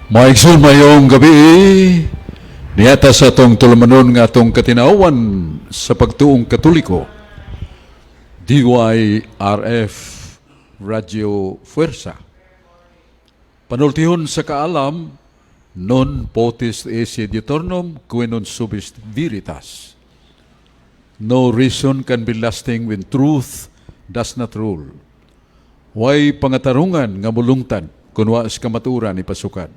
Mga igsoon, maayong gabii, niya ta sa atong tulumanon nga atong katinawan sa pagtuong Katoliko, DYRF Radio Fuerza. Panultihon sa kaalam, non potest esse diuturnum, quae non subest veritas. No reason can be lasting when truth does not rule. Way pangatarungan nga mulungtad kung wa sa kamatuoran ipasukad.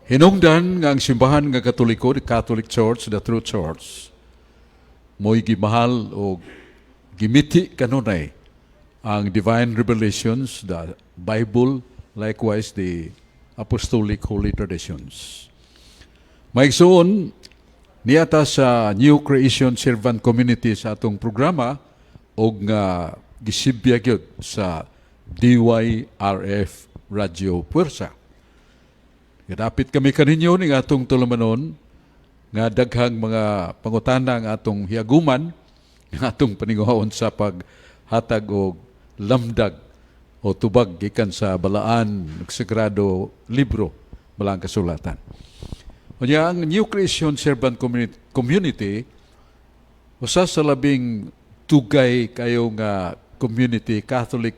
Hinungdan nga ang simbahan nga Katoliko, the Catholic Church, the true Church, mo'y gimahal o gimiti kanunay ang divine revelations, the Bible, likewise the apostolic holy traditions. Maigsoon, niya ta sa New Creation Servant Community sa atong programa og nga gisibya gyud sa DYRF Radio Puwersa. Gadapit kami kaninyo ning atong tulumanon nga daghang mga pangutana ang atong hiaguman nga atong paninguhaon sa paghatag og lamdag o tubag gikan sa balaan ug sagrado libro, Balaang Kasulatan. Unya ang New Creation Servant Community usa sa labing tugay kayo nga community, Catholic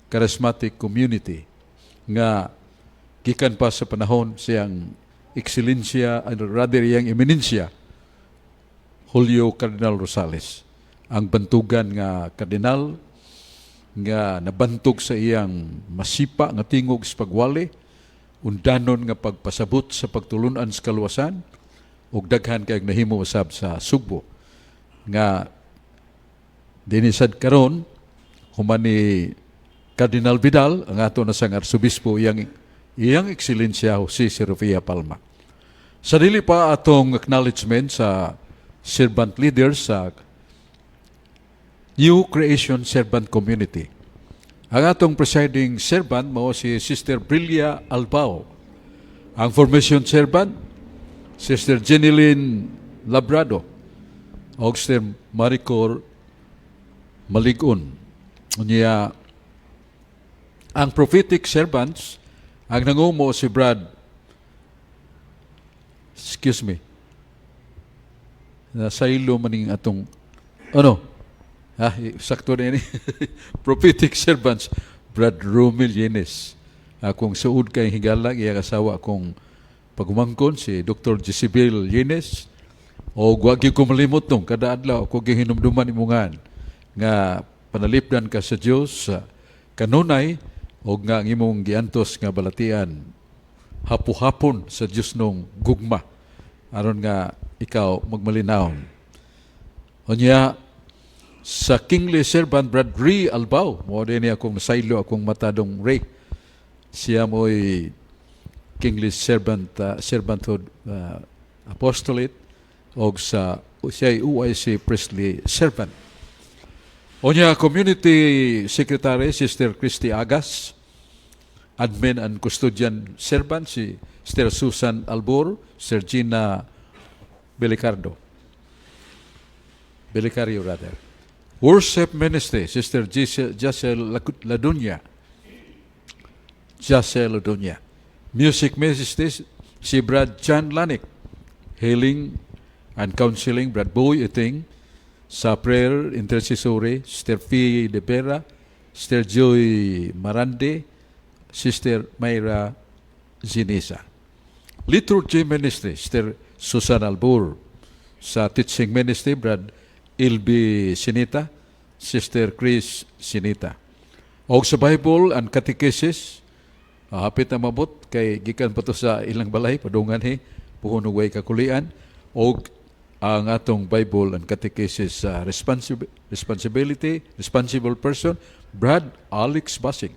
Charismatic Community, nga gikan pa sa panahon siyang ekselensya, rather iyang eminensya, Julio Cardinal Rosales, ang bantugan nga kardinal nga nabantog sa iyang masipa nga tingog sa pagwali, undanon nga pagpasabot sa pagtulunan sa kaluwasan ug daghan kay nahimo usab sa Sugbo, nga dinhi sad karon human ni Cardinal Vidal ang ato na sang arsobispo, iyang iyang ekselensya Jose Serofia Palma. Sa dili pa atong acknowledgement sa servant leaders sa New Creation Servant Community. Ang atong presiding servant mao si Sister Brilia Albao. Ang formation servant, Sister Jeneline Labrado o Sister Maricor Maligon. Unya, ang prophetic servants, ang nangumo si Brad, excuse me, nasaylo maning atong, ano, ha, sakto na ini, prophetic servants, Brad Romel Yenes. Akong suod kay higala, iyang asawa akong pagumangkon, si Dr. Jezebel Yenes, o wa gyud ko malimot nung kada adlaw ako gihinumduman imungan nga panalipdan ka sa Dios sa kanunay og nga ang imong giantos nga balatian hapo-hapon sa Dios nung gugma aron nga ikaw magmalinawon. Unya sa kingly servant, Brad Ray Albao, mo din niya akong nasaylo akong matadong Ray. Siya mo'y kingly servant, servanthood apostolate og sa siya ay UIC priestly servant. Unya community secretary, Sister Christy Agas, admin and custodian servant si Sister Susan Albor, Sister Gina Belicardo. Belicario rather. Worship ministry, Sister Giselle Ladunya. Giselle Ladunya. Music ministry, si Brad John Lanik. Healing and counseling, Brad Boy Iting. Sa prayer intercessory, Sister Fee De Vera, Sister Joy Marande, Sister Mayra Zinisa. Liturgy Ministry, Sister Susan Albur. Sa Teaching Ministry, Brad Ilby Sinita, Sister Chris Sinita. Og sa Bible and Catechesis, hapit na mabot kay gikan pa to sa ilang balay, padungan he, puhon og way kakulian, og ang atong Bible and Catechesis responsibility, responsible person, Brad Alex Basing.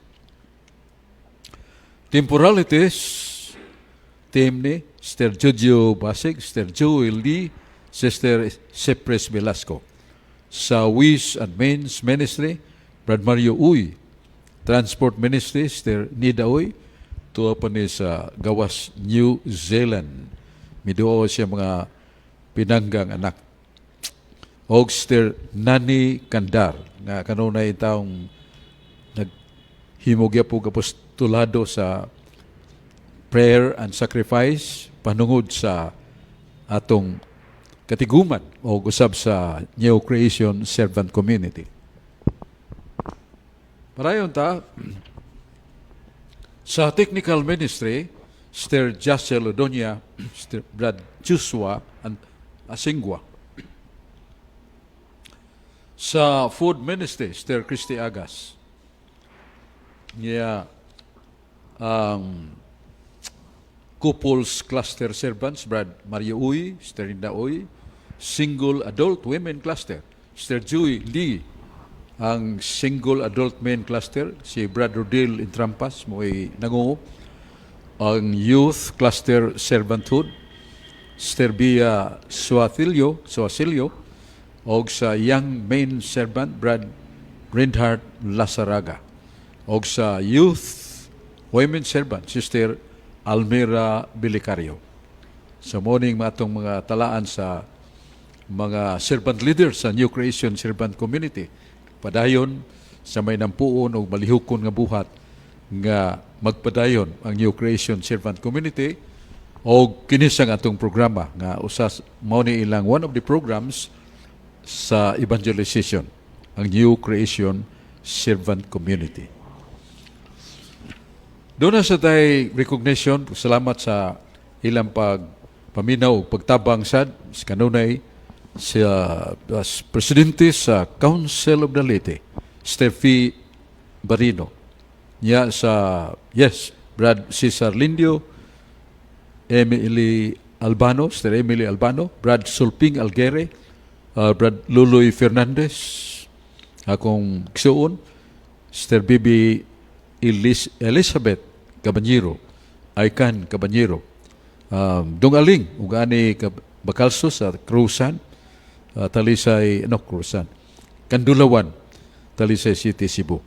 Temporalities, team ni Sister Jojo Basig, Sister Joel Lee, Sister Cypress Velasco. Sa Ways and Means Ministry, Brad Mario Uy. Transport Ministry, Sister Nida Uy. Tuwa pa ni sa Gawas, New Zealand. Miduo siya mga pinanggang anak. Og Sister Nani Kandar, nga kanunay taong naghimo gyapon apostolado sa Prayer and sacrifice panungod sa atong katiguman o usab sa New Creation Servant Community. Parayon ta sa technical ministry, Sir Jassel Odonia, Sir Brad Joshua and Asingwa. Sa food ministry, Sir Christy Agas. Yeah, couples cluster servants, Brad Mario Uy, Sister Linda Uy, single adult women cluster, Sister Joey Lee, ang single adult men cluster, si Brad Rodil Intrampas, mo'y nangungo, ang youth cluster servanthood, Sister Bia Suasilio, og sa young main servant, Brad Reinhardt Lazaraga, og sa youth women servant, Sister Almira Bilicario. Sa morning atong mga talaan sa mga servant leaders sa New Creation Servant Community. Padayon sa may nampuon o malihukon nga buhat nga magpadayon ang New Creation Servant Community o kini sang atong programa nga usas mao ni ilang one of the programs sa evangelization, ang New Creation Servant Community. Doon na sa tay recognition, salamat sa ilang pagpaminaw, pagtabang sad, sa kanunay, sa presidente sa Council of the Leyte, Steffi Barino. Niya sa, yes, Brad Cesar Lindio, Emily Albano, Sir Emily Albano, Brad Sulping Alguere, Brad Luloy Fernandez, akong ksuon, Sister Bibi Elizabeth Caballero, Aikan Caballero, Dong Aling, ug ani Bacalso sa Cruzan, Talisay, no, Cruzan, Kandulawan, Talisay City, Cebu.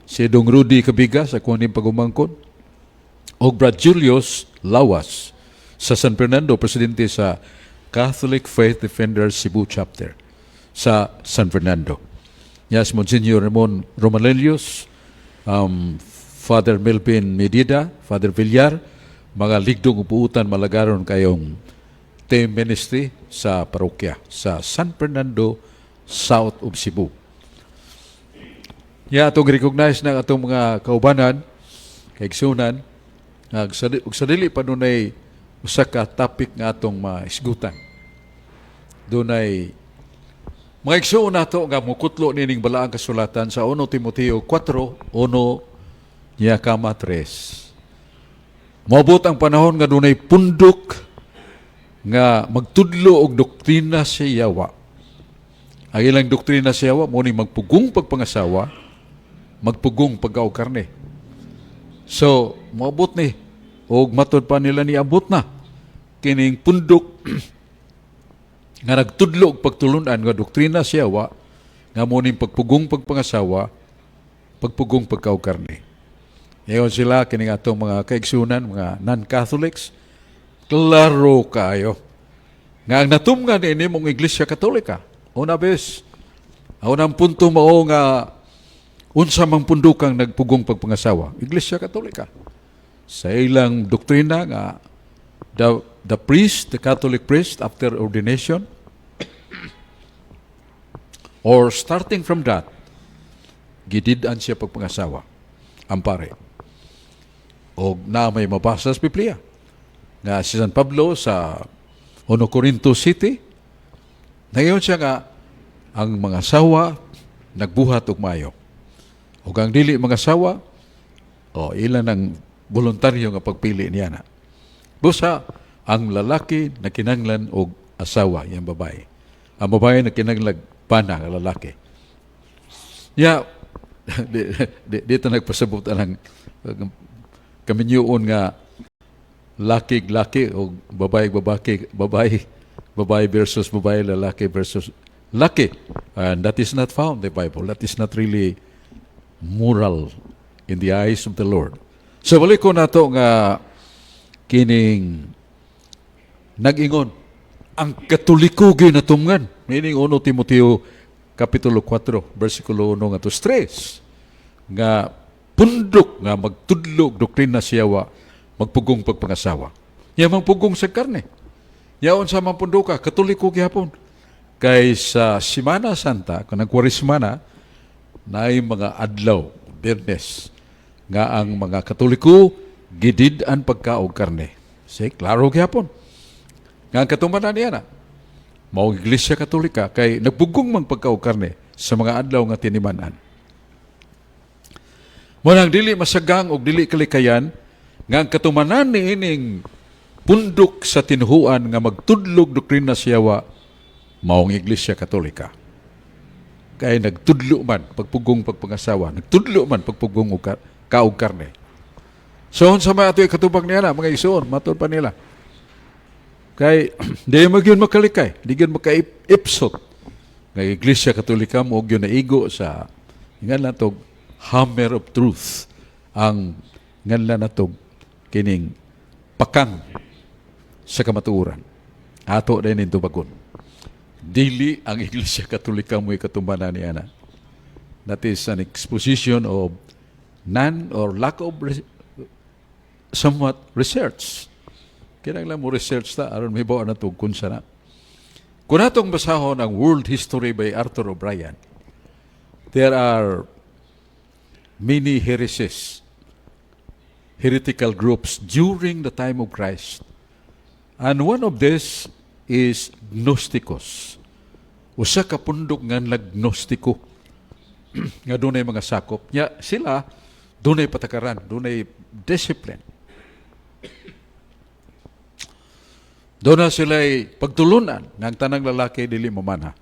Si Dong Rudy Cabiga sa kuning pagumangkon, og Brad Julius Lawas sa San Fernando, presidente sa Catholic Faith Defenders Cebu Chapter sa San Fernando. Yes, Monsignor Ramon Romanelius, Father Melvin Medida, Father Villar, mga ligdong upuutan malagaron kayong team ministry sa parokya sa San Fernando, south of Cebu. Ya, atong recognize ng atong mga kaubanan, kaigsunan, ug sa dili pa dunay usa ka topic nga atong maisgutan. Dunay mga igsuon nato nga mukutlo nining balaang kasulatan sa 1 Timoteo 4:1 niya kama 3. Moabot ang panahon nga dunay pundok nga magtudlo og doktrina sa yawa. Ang ilang doktrina sa yawa mo ni magpugong pagpangasawa, magpugong pagkaog karne. So, moabot ni og matod pa nila niabot na kining pundok nga nagtudlo og pagtulunan nga doktrina sa yawa nga mo ning pagpugong pagpangasawa, pagpugong pagkaog karne. Ngayon sila kining atong mga kaigsunan, mga non-Catholics, klaro kayo nga ang natumngan ini mong Iglesia Katolika. Una bes, ang unang punto mao nga unsa mang pundukang nagpugong pagpangasawa, Iglesia Katolika. Sa ilang doktrina nga the priest, the Catholic priest after ordination or starting from that, gidid-an siya pagpangasawa, ang pare. O na may mabasa sa Biblia nga si San Pablo sa 1 Corinto City, ngayon siya nga ang mga sawa nagbuhat og mayo. Ug ang dili mga sawa, o ilan ang voluntaryo nga pagpili niya na. Busa, ang lalaki nakinanglan og asawa, yang babae. Ang babae nakinanglan bana ang lalaki. Ya, dito nagpasabot ang kaminyuon nga laki laki o babae babae babae babae versus babae, lalaki versus laki, and that is not found in the Bible. That is not really moral in the eyes of the Lord. So balik ko nato nga kining nag-ingon ang Katoliko ginatumngan meaning 1 Timoteo kapitulo 4 bersikulo 1 ngadto 3 nga pundok nga magtudlo og doktrina siyawa. Magpugong pagpangasawa. Nya magpugong sa karne. Nya unsa man pundoka, Katoliko gihapon. Kay sa Simana Santa, kanang Kwaresmana, naay mga adlaw, Biyernes, nga ang mga Katoliko gidid-an pagkaog karne. See, klaro gihapon. Nga ang katumanan niya na, mao Iglesia Katolika kay nagpugong mang pagkaog karne sa mga adlaw nga tinimanan. Mao nang dili masagang og dili kalikayan nga ang katumanan ni ining pundok sa tinuhuan nga magtudlog doktrina sa yawa maong Iglesia Katolika. Kay nagtudlo man pagpugong pagpangasawa, nagtudlo man pagpugong og kaog karne. So unsa may ato ikatubang niya na mga igsoon, matod pa nila. Kay di man gyud makalikay, di gyud makaipsot nga Iglesia Katolika mo gyud naigo sa ngan natog hammer of truth, ang nganlan natog kining pakang sa kamatuoran. Ato din tubagon. Dili ang Iglesia Katolika mo katumanan ni ana. That is an exposition of none or lack of somewhat research. Kinahanglan mo research ta aron mahibaw na to kunsa na. Kung atong basahon ang World History by Arthur O'Brien, there are many heresies, heretical groups during the time of Christ. And one of this is Gnosticos. Usa ka pundok nga nagnostiko nga dunay mga sakop. Nya sila dunay patakaran, dunay discipline. Doon na sila'y pagtulunan nga ang tanang lalaki dili mamana.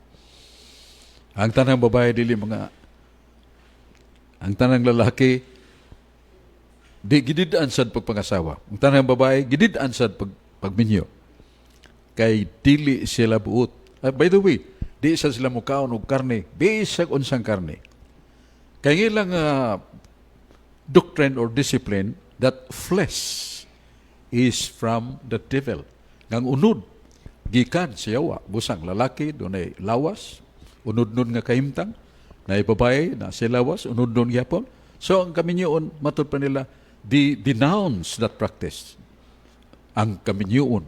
Ang tanang babae dili mga, ang tanang lalaki di gidid-an sad pagpangasawa. Ang tanang babae gidid-an sad pagminyo. Kay dili sila buot. By the way, di sa sila mukaon og karne, bisag unsang karne. Kay ilang doctrine or discipline that flesh is from the devil. Ngang unod gikan sa yawa, busang lalaki dunay lawas, unod-nun nga kahimtang, na babae na si lawas, unod-nun gyapon. So ang kaminyoon, matud pa nila, di denounce that practice. Ang kaminyoon.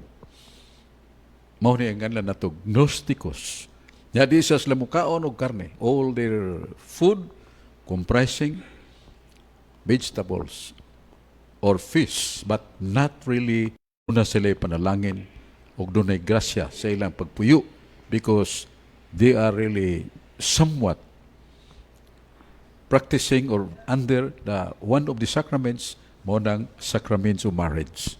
Mao ni ang nganlan nato Gnosticos. Nya di sa sila mukaon og karne. All their food comprising vegetables or fish, but not really una sila panalangin og dunay grasya sa ilang pagpuyo because they are really somewhat practicing or under the one of the sacraments, mo nang sacraments of marriage.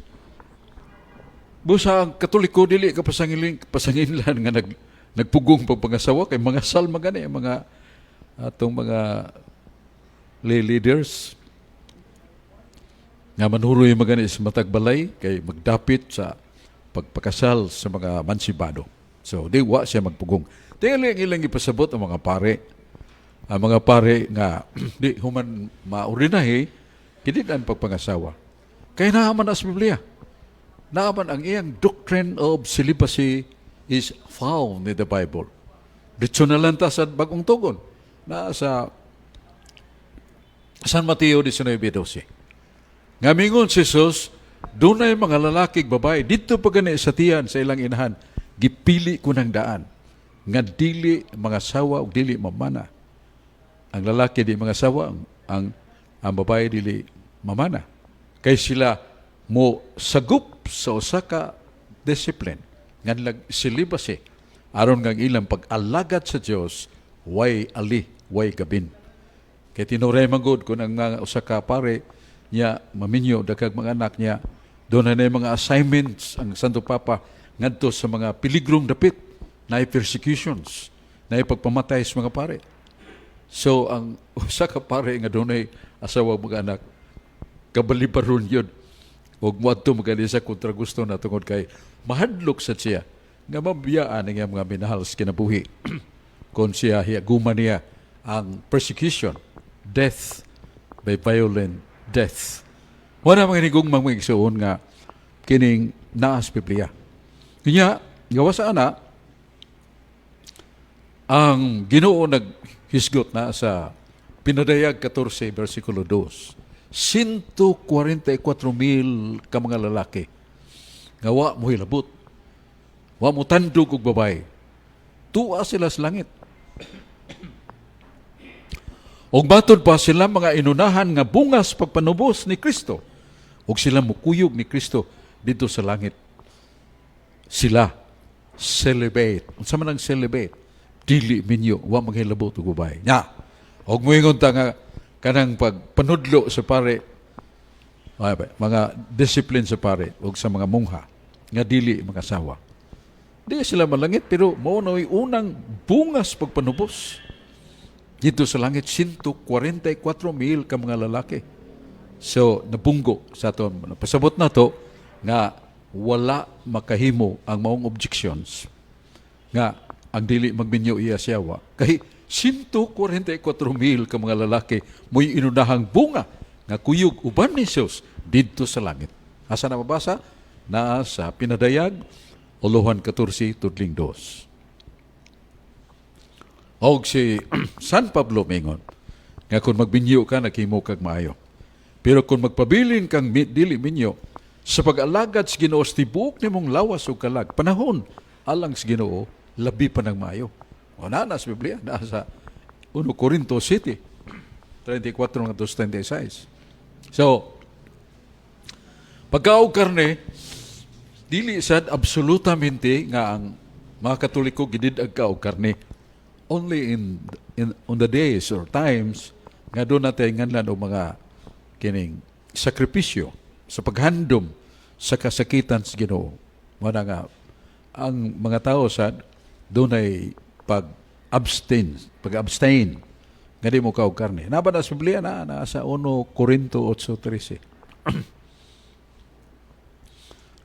Busa ang Katoliko dili ka pasangilin pasanginlan nga nagpugong pagpangasawa kay mga salma gani ang mga atong mga lay leaders nga manuroy magani sa matag balay kay magdapit sa pagpakasal sa mga mansibado. So di wa siya magpugong. Tingali ang ilang ipasabot ang mga pare. Ang mga pare nga di human maordinahi kini ang pagpangasawa. Kay naa man sa Biblia. Naa man ang iyang doctrine of celibacy is found in the Bible. Ditso na lang ta sa Bagong Tugon. Na sa San Mateo 19:12. Nga mingon si Jesus, dunay mga lalaki ug babae didto pa gani sa tiyan sa ilang inahan, gipili ko ng daan nga dili mga sawa ug dili mamana. Ang lalaki di mga sawa, ang babae dili mamana. Kay sila mo sagup sa usa ka discipline nga lag celibacy aron nga ang ilang pag-alagad sa Dios way ali, way gabin. Kay tinuray man gud kung ang mga usa ka pare niya maminyo, daghang mga anak niya, doon na yung mga assignments ang Santo Papa ngadto sa mga piligrong dapit, na persecutions, na pagpamatay sa mga pare. So ang usa ka pare nga dunay asawa, mga anak, kabalibaron yun og moadto magani sa kontra gusto na tungod kay mahadlok sa siya nga mabiyaan ang iyang mga minahal sa kinabuhi kung siya hiaguma niya ang persecution, death by violent death. Wala mga hinigugmang mga igsuon nga kining naa sa Biblia. Kanya, gawa sa ana, ang Ginoo naghisgot na sa Pinadayag 14, versikulo 2. 144 mil ka mga lalaki nga wa mo hilabot, wa mo tandog og babae. Tuwa sila sa langit. Og matod pa, sila mga inunahan nga bungas pagpanubos ni Kristo. Og sila mukuyog ni Kristo dito sa langit. Sila celibate. Unsa man ang celibate? Dili minyo, wa maghilabot og babae. Nya. Og moingon ta nga kanang pagpanudlo sa pare, ay, mga discipline sa pare og sa mga mungha nga dili mag-asawa. Di sila malangit, pero mao na unang bungas pagpanubos. Dito sa langit, 144 mil ka mga lalaki. So, nabunggo sa ato. Napasabot na to nga wala makahimo ang maong objections nga ang dili magminyo iya siyawa. Kay 144 mil ka mga lalaki mo'y inunahang bunga nga kuyog uban ni Jesus didto sa langit. Asa na mabasa? Naa sa Pinadayag, Uluhan 14, tudling 2. Og si San Pablo mingon nga kung magbinyo ka, naghimo kag maayo. Pero kung magpabilin kang dili minyo sa pag-alagad sa Ginoo sa tibuok nimong lawas ug kalag, panahon alang sa Ginoo, labi pa ng maayo. O na sa Biblia, na sa 1 Corinto 7, 34 ngadto 36. So, pagkaog karne, dili sad absolutamente nga ang mga Katoliko gidid-ag ka og karne. Only in on the days or times nga doon natin nganlan og mga kining sakripisyo sa paghandom sa kasakitan sa Ginoo. Mao na nga ang mga tao sad dunay pag-abstain nga di mo kaog karne. Naa ba na sa Biblia na na sa 1 Corinto 8:13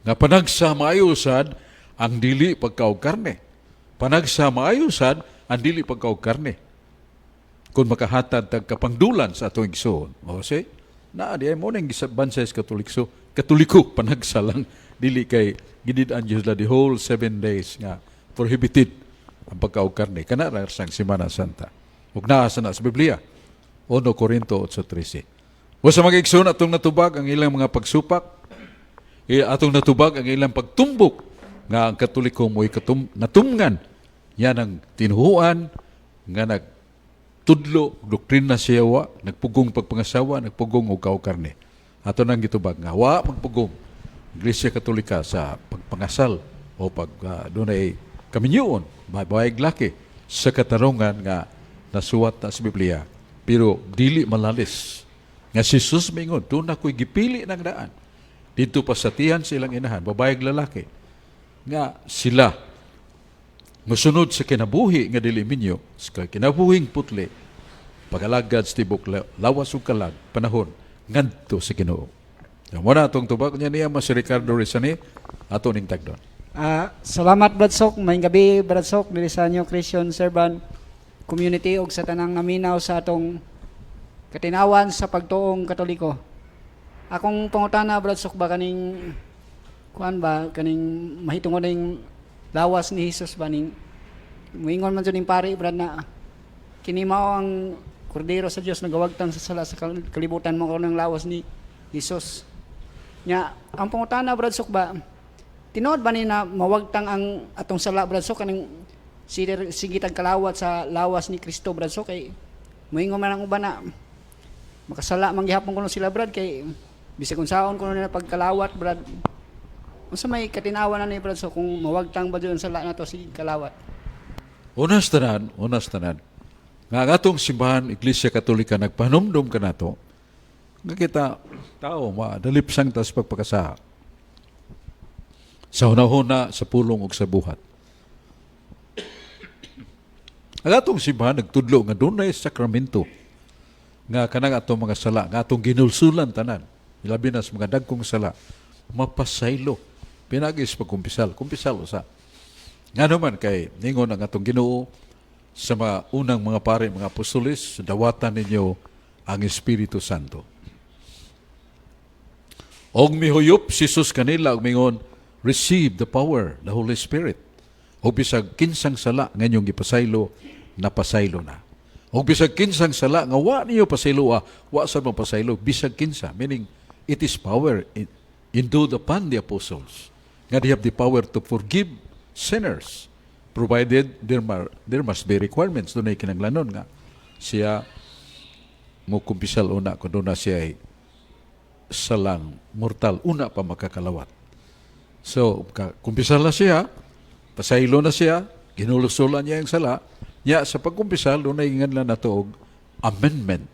nga panagsa maayo sad ang dili pagkaog karne. Panagsa maayo sad ang dili pagkaog karne kung makahatag tag kapangdulan sa atong igsoon. O see, naa di ay mo nang bansay sa Katoliko. Katoliko panagsa lang, dili kay gidid-an sila the whole 7 days nga prohibited ang pagkaog karne. Kana ra sang Semana Santa. Ug naa sa na sa Biblia. 1 Corinto 8:13. O sa mga igsoon, atong natubag ang ilang mga pagsupak, atong natubag ang ilang pagtumbok nga ang Katoliko mo'y natumngan yan ang tinuhuan nga nagtudlo doktrina sa yawa, nagpugong pagpangasawa, nagpugong og kaog karne. Ato nang gitubag nga wa magpugong Iglesia Katolika sa pagpangasal o pag dunay kaminyoon babae laki sa katarungan nga nasuwat na sa Biblia, pero dili malalis nga si Jesus mingon doon ako'y gipili ng daan dito pa sa tiyan silang inahan, babae lalaki, nga sila musunod sa kinabuhi nga dili minyo, sa kinabuhing putli, pagalagad sa tibok lawas ug kalag, panahon ngadto sa Ginoo. Mo na atong tubag niya niya mas si Ricardo Rizani ato ning tagdon. Salamat, Brad Sok. Maayong gabi, Brad Sok, diri sa New Christian Servant Community ug sa tanang naminaw sa atong katinawan sa pagtuong Katoliko. Akong pangutana, Brad Sok, ba kaning kuan ba kaning mahitungod ning lawas ni Jesus ba, ning muingon man jud ning pari, Brad, na kini mao ang kordero sa Dios nagawagtang sa sala sa kalibutan, mo ng lawas ni Jesus. Nya ang pangutana, Brad Sok, ba tinuod ba ni na mawagtang ang atong sala, Brad Sok, kaning sige tag kalawat sa lawas ni Kristo, Brad Sok, kay moingon man ang uban na makasala man gihapon kuno sila, Brad, kay bisag unsaon kuno nila pagkalawat, Brad? Unsa may katinawan na ni, Brad Sok, kung mawagtang ba jud ang sala nato sige kalawat? Unas tanan, unas tanan. Nga ang atong simbahan, Iglesia Katolika, nagpanumdum kanato nga kita, tao, madalipsang tas pagpakasala. Sa hunahuna, sa pulong ug sa buhat. Ang atong simbahan nagtudlo nga dunay sakramento nga kanang atong mga sala, nga atong ginulsulan tanan, labi na sa mga dagkong sala, mapasaylo. Pinaagi sa pagkumpisal, kumpisal usa. Nga naman kay ningon ang atong Ginoo sa mga unang mga pare, mga apostoles, "Dawatan ninyo ang Espiritu Santo." Og mihuyop si Jesus kanila og mingon, "Receive the power, the Holy Spirit. O bisag kinsang sala nga inyong gipasaylo, napasaylo na." Og bisag kinsang sala nga wa niyo pasayloa, wa sa mo pasaylo bisag kinsa, meaning it is power endowed upon the apostles. Nga they have the power to forgive sinners provided there must be requirements. Dunay kinanglanon nga siya mo kumpisal una kung duna siya ay salang mortal una pa makakalawat. So, kumpisal na siya, pasaylo na siya, ginulusulan niya ang sala, niya sa pagkumpisal, dunay ingan na to og amendment.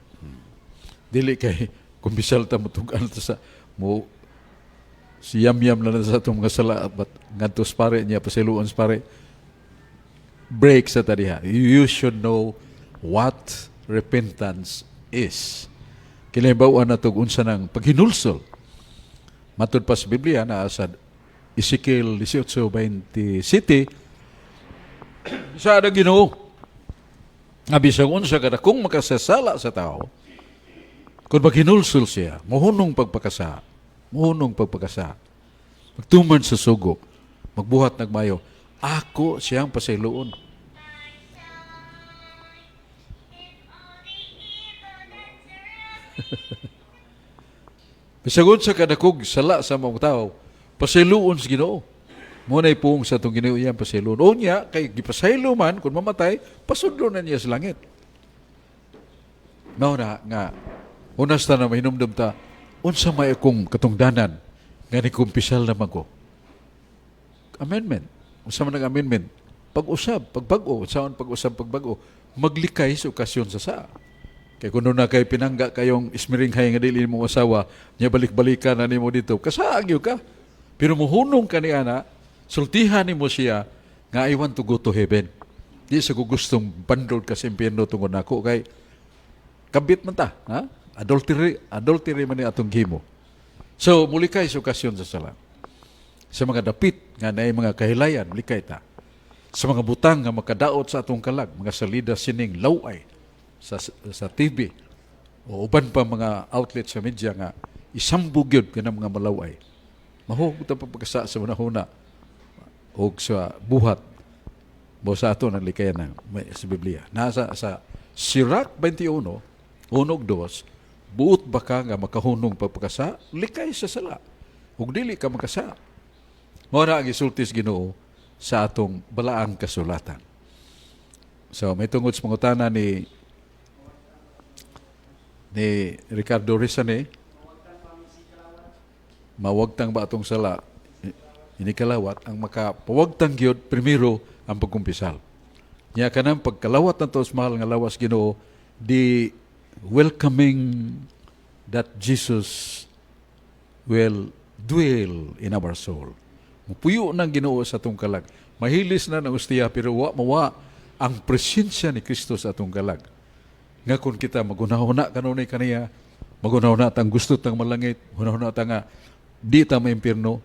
Dili kay kumpisal ta, mutugan ta sa mo si yam-yam na lang sa atong mga sala, but ngadto sa pare niya, pasayloon sa pare, break sa tadiha. You should know what repentance is. Kinahibaw-an nato unsa nang paghinulsol. Matud pa sa Biblia na sa Ezekiel 18:27 sa ang Ginoo nga bisag unsa kadakong makasasala sa tao, kung maghinulsol siya, mohunong pagpakasa, mohunong pagpakasa, magtuman sa sugo, magbuhat nag mayo, ako siyang pasayloon. Bisag unsa kadakog sala sa mga tao, pasayloon sa Ginoo. Mo na'y puong sa atong Ginoo iyang pasayloon. Unya, kay gipasaylo man, kung mamatay, pasudlo na niya sa langit. Mao na nga, unas ta na mahinumdum ta, unsa may akong katungdanan nga ni kumpisal naman ko. Amendment. Unsa man ang amendment? Pag-usab, pagbag-o, saan pag-usab, pagbag-o, maglikay sa okasyon sa saa. Kay kuno na kay pinangga kayong ismiringhay nga dili mo asawa, nya balik-balikan na nimo dito, kasaag gyud ka. Pero muhunong ka ni ana, sultihan nimo siya nga I want to go to heaven. Di sa ko gustong bandol ka sa impyerno tungod nako kay kabit man ta, ha? Adultery, adultery man ni atong gimo. So mulikay sa okasyon sa sala. Sa mga dapit nga naay mga kahilayan, mulikay ta. Sa mga butang nga makadaot sa atong kalag, mga salida sining laway sa TV o uban pa mga outlet sa media nga isambog gyud kanang mga malaway. Mahugot ang pagpagkasa sa hunahuna o sa buhat mo sa ato ng likayan ng sa Biblia. Nasa sa Sirach 21, 1 ug 2, buot ba ka nga makahunong pagpakasa? Likay sa sala. Ug dili ka makasa. Mao na ang isulti sa Ginoo sa atong balaang kasulatan. So, may tungod sa pangutana ni Ricardo Rizane, mawagtang ba atong sala ini kalawat? Ang makapawagtang gyud primero ang pagkumpisal. Nya kanang pagkalawat nato sa mahal nga lawas Ginoo, the welcoming that Jesus will dwell in our soul. Mupuyo ng Ginoo sa atong kalag. Mahilis na ng ustiya pero wa mawa ang presensya ni Kristo sa atong kalag. Nga kung kita magunahuna kanunay kaniya, magunahuna tang gusto tang malangit, hunahuna ta nga di ta maimpirno,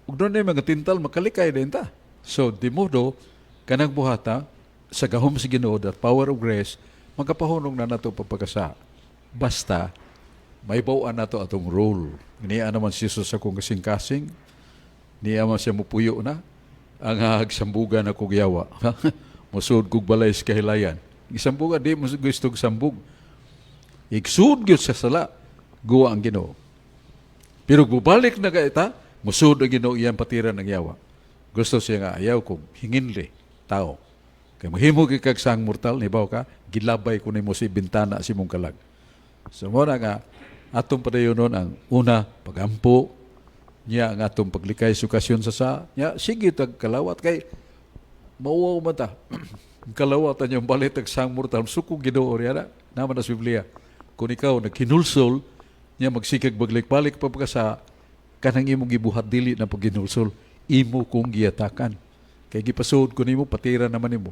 ug doon na mga tintal makalikay din ta. So, di modo, kanang buhata, sa gahom sa Ginoo, that power of grace, magkapahunong na nato pagpakasa. Basta, may bawaan nato atong role. Niya naman si Jesus sa akong kasing-kasing, niya man siya mupuyo na, ang hagsambugan ako giyawa. Musud kog balay sa kahilayan. Isambugan, di mo gusto sambug. Igsud gyud sa sala, guwa ang Ginoo. Pero bubalik na ka ita, musud ang Ginoo iyang patiran ng yawa. Gusto siya nga ayaw kog hinginli tao. Kay mahimo kay kag sang mortal, nibaw ka, gilabay ko nimo si bintana si mong kalag. So mo na nga atong padayonon ang una pagampo niya ang atong paglikay sa okasyon sa niya sige tag kalawat kay mauwaw man ta. Kalawatan yung balit tag sang mortal suko Ginoo riya na naman na sa Biblia. Kung ikaw naghinulsol niya magsikag baglik-balik pa ka sa kanang imong gibuhat dili na paghinulsol, imo kong giyatakan. Kay gipasuod ko nimo, patira naman nimo.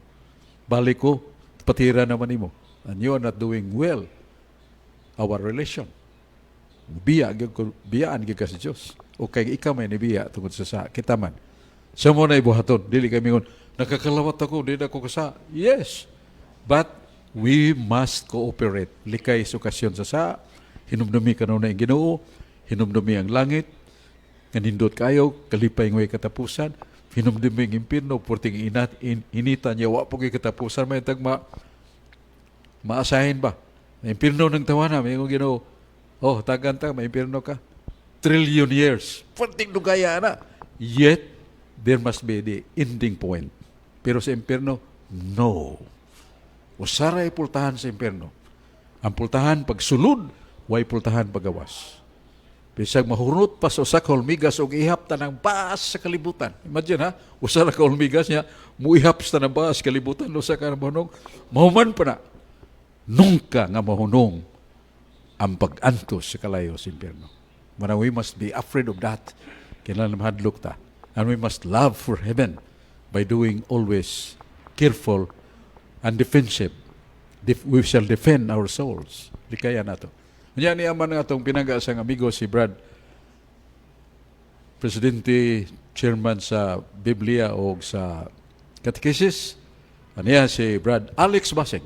Balik ko, patira naman nimo. And you are not doing well our relation. Biya gyud ko, biyaan gyud ka sa Dios. O kay ikaw may nibiya tungod sa kita man. Sa mo na ibuhaton, dili kay mingon, nakakalawat ako, di na ako kasa. Yes. But we must cooperate. Likay sa okasyon sa hinumdumi kanunay ang Ginoo, hinumdumi ang langit, nga nindot kayo, kalipay ngo'y katapusan, hinumdumi ang impirno, porting inita niya, wa po kay katapusan, may tagma, Maasahin ba? Impirno ng tawana, may Ginoo. Oh, tagan ta, may impirno ka. Trillion years. Perting dugaya na. Yet, there must be the ending point. Pero sa impirno, no. Usa ray pultahan sa impirno. Ang pultahan pagsulod, way pultahan pagawas. Bisag mahurot pa sa usa ka hulmigas og ihap tanang baas sa kalibutan. Imagine ha, usa ra ka hulmigas niya, muihap sa tanang baas sa kalibutan, usa ka mahunong, mahuman pa na. Nunca nga mahunong ang pag-antos sa kalayo sa impyerno. But we must be afraid of that. Kailangan mahadlok ta. And we must love for heaven by doing always careful and defensive. We shall defend our souls. Likaya nato. Unya niya man nga atong pinangga sa amigo si Brad, Presidente, Chairman sa Biblia o sa Catechesis. Aniya si Brad Alex Basing.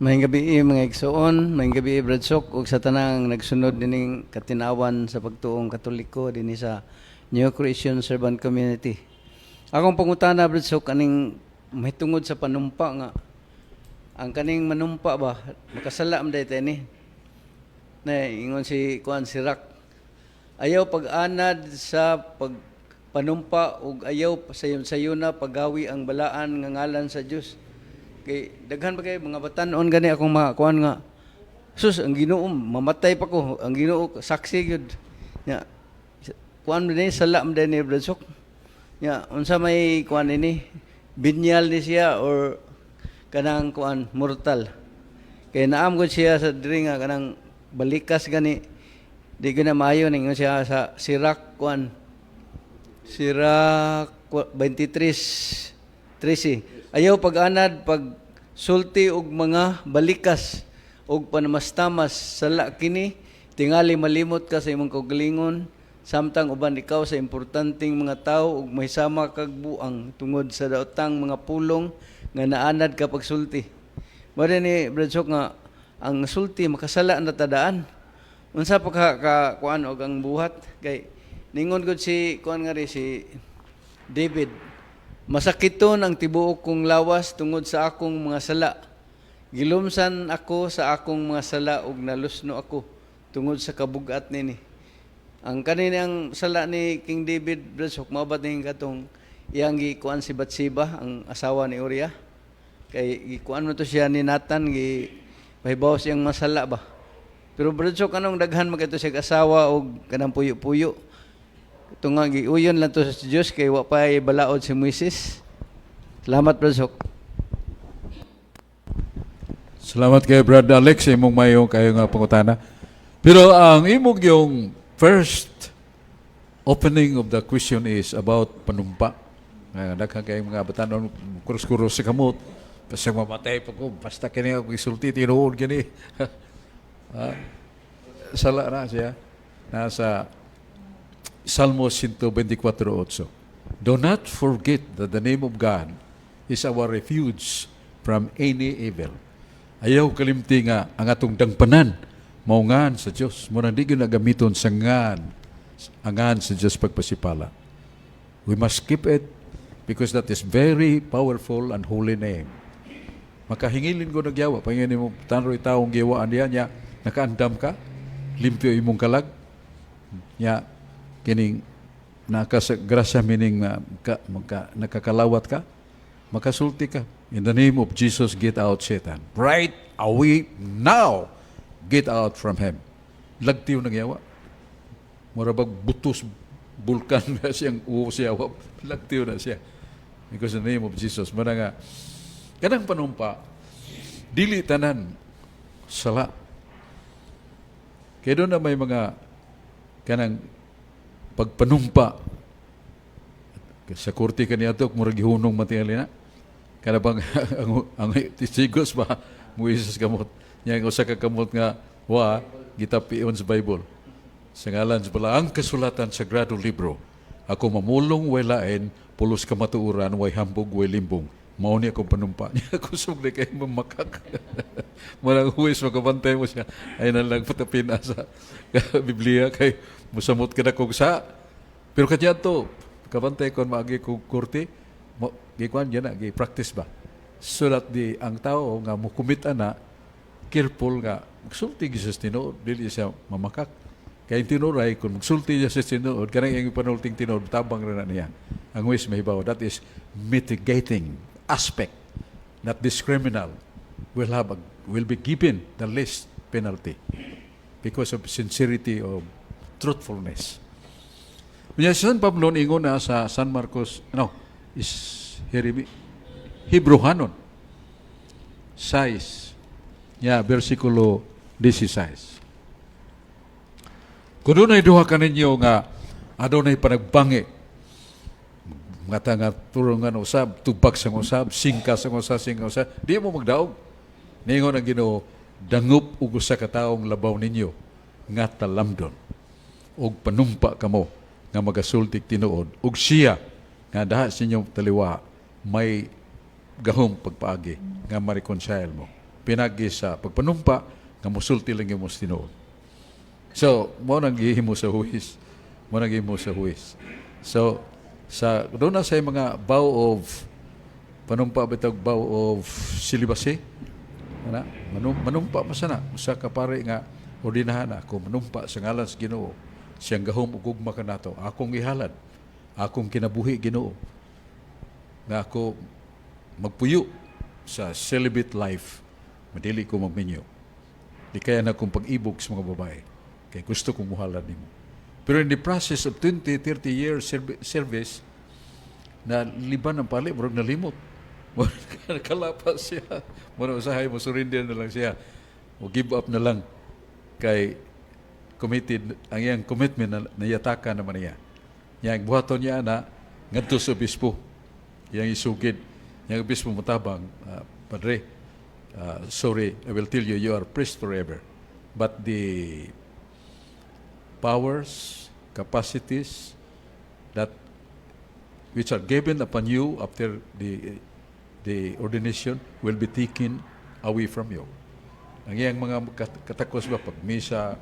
Maayong gabi, mga igsoon, maayong gabi, Brad Sok, ug sa tanang nagsunod dining katinawan sa pagtuong Katoliko dinhi sa New Creation Servant Community. Akong pangutana, Brad Sok, aning mahitungod sa panumpa nga ang kaning manumpa ba makasala man diay ni na ingon si kuan Sirak, ayaw pag-anad sa pag panumpa ug ayaw sayon na paggawi ang balaan nga ngalan sa Dios. Kay daghan pa kay mga batan-on gani akong makakuan nga, sus, ang Ginoo, mamatay pa ko, ang Ginoo saksi gyud nya. Kuan ni sala man ni, Brad Sok, nya unsa may kuan ini, venial ni siya or kanang kuan, mortal? Kay naam gud siya sa diri nga kanang balikas gani, di gyud na maayo. Ningon siya sa Sirak kuan, Sirak 23:13, ayaw pag-anad pag sulti og mga balikas og panamastamas, sala kini. Tingali malimot ka sa imong kaugalingon samtang uban ikaw sa importanteng mga tawo ug mahisama kag buang tungod sa daotang mga pulong nga naanad ka pagsulti. Mao ni, Brad Sok, nga ang sulti makasala na tadaan. Unsa pa ka kuan og ang buhat? Kay ningon gud si kuan nga ri si David, "Masakiton ang tibuok kong lawas tungod sa akong mga sala. Gilumsan ako sa akong mga sala ug nalusno ako tungod sa kabugat nini." Ang kaninang sala ni King David, Brad Sok, mao ba ning katong iyang gikuan si Bathsheba, ang asawa ni Uriah? Kay gikuan mo to siya ni Nathan, gi pahibaw siyang masala ba. Pero Brad Sok, anong daghan man kaayo siya asawa og kanang puyo-puyo? Ito nga, giuyon lang to sa Diyos kay wa pa balaod si Moises. Salamat, Brad Sok. Salamat kay Brad Alex sa imong mayo kayo nga pangutana. Pero ang imong yung first opening of the question is about panumpa. Nga daghan kay mga batanon krus-krus sa kamot. Basta mamatay pa ko, basta kini ako isulti tinuod kini. Ah, sala na siya. Nasa Salmo 124:8. Do not forget that the name of God is our refuge from any evil. Ayaw kalimti nga ang atong dangpanan mao ngan sa Dios. Mo nang di gyud gamiton sa ngan ang ngan sa Dios pagpasipala. We must keep it because that is very powerful and holy name. Makahingilin ko nagyawa, pangin mo tanroy taong giwaan diya nya nakaandam ka, limpyo imong kalag. Nya kining naka sa grasya, meaning na ka, magka, nakakalawat ka, makasulti ka. "In the name of Jesus, get out, Satan. Right away now, get out from him." Lagtiw ng yawa. Mura bag butos bulkan na siyang uwo siya. Lagtiw na siya. Because in the name of Jesus. Mana nga, kanang panumpa, dili tanan sala. Kaya doon na may mga kanang pagpanumpa sa korte kaniadto, murag gihunong man tingali na kana bang ang testigos ba muisas kamot nya ang usa ka kamot nga wa gitapion sa Bible. "Sa ngalan sa balaang kasulatan, sagrado libro, ako mamulong way lain, pulos kamatuoran, way hambog, way limbong. Mao ni akong panumpa." Niya kusog na kay mamakak. Marang huwis makabantay mo siya. Ay na lang patapin sa Biblia kay musamot ka na kung sa. Pero kanya to, kabantay kon maagi kong korte, Mo gikuan gyud na, gi-practice ba? So that the ang tao nga mo commit ana, careful nga magsulti gyud sa tinuod, dili siya mamakak. Kay ang tinuod ay kung magsulti siya sa tinuod, kanang iyang panulting tinuod, tabang ra na niya. Ang huwes mahibaw, that is mitigating aspect that this criminal will be given the least penalty because of sincerity of truthfulness. Unya si San Pablo ingon na sa San Marcos, no, is Jeremy, Hebrehanon 6, ya, versikulo 16. Kung dunay duha kaninyo nga adunay panagbangi, nga nga turungan usab, tubag sang usab, singka sang usab, singka usab, di mo magdaog. Ningon ang Ginoo, "Dangop og usa ka taong labaw ninyo nga talamdon og panumpa kamo nga magasultig tinuod ug siya nga daha sa inyong taliwa may gahom pagpaagi nga ma-reconcile mo pinagi sa pagpanumpa nga musulti lang mo sa tinuod." So, mo nang gihimo sa huwes. Mo nang gihimo sa huwes. So, sa doon na sa mga vow of panumpa bitag vow of celibacy. Ana, manumpa pa sana usa ka pare nga ordinahan, "Ako manumpa sa ngalan sa Ginoo, siyang gahom ug gugma kanato, akong ihalad akong kinabuhi, Ginoo, nga ako magpuyo sa celibate life, madili ko magminyo. Di kaya na akong pag-ibog sa mga babae kay gusto kong muhalad nimo." Pero in the process of 20, 30 years service, na liban ang pali, murag nalimot. Murag kalapas siya. Murag usahay mo surrender na lang siya. O give up na lang kay committed ang iyang commitment na nayataka naman niya. Yang buhaton niya na ngadto sa obispo. Iyang isugid. Yang obispo motabang, "Padre, sorry, I will tell you, you are priest forever. But the powers, capacities that which are given upon you after the ordination will be taken away from you." Ang iyang mga katakos ba pag misa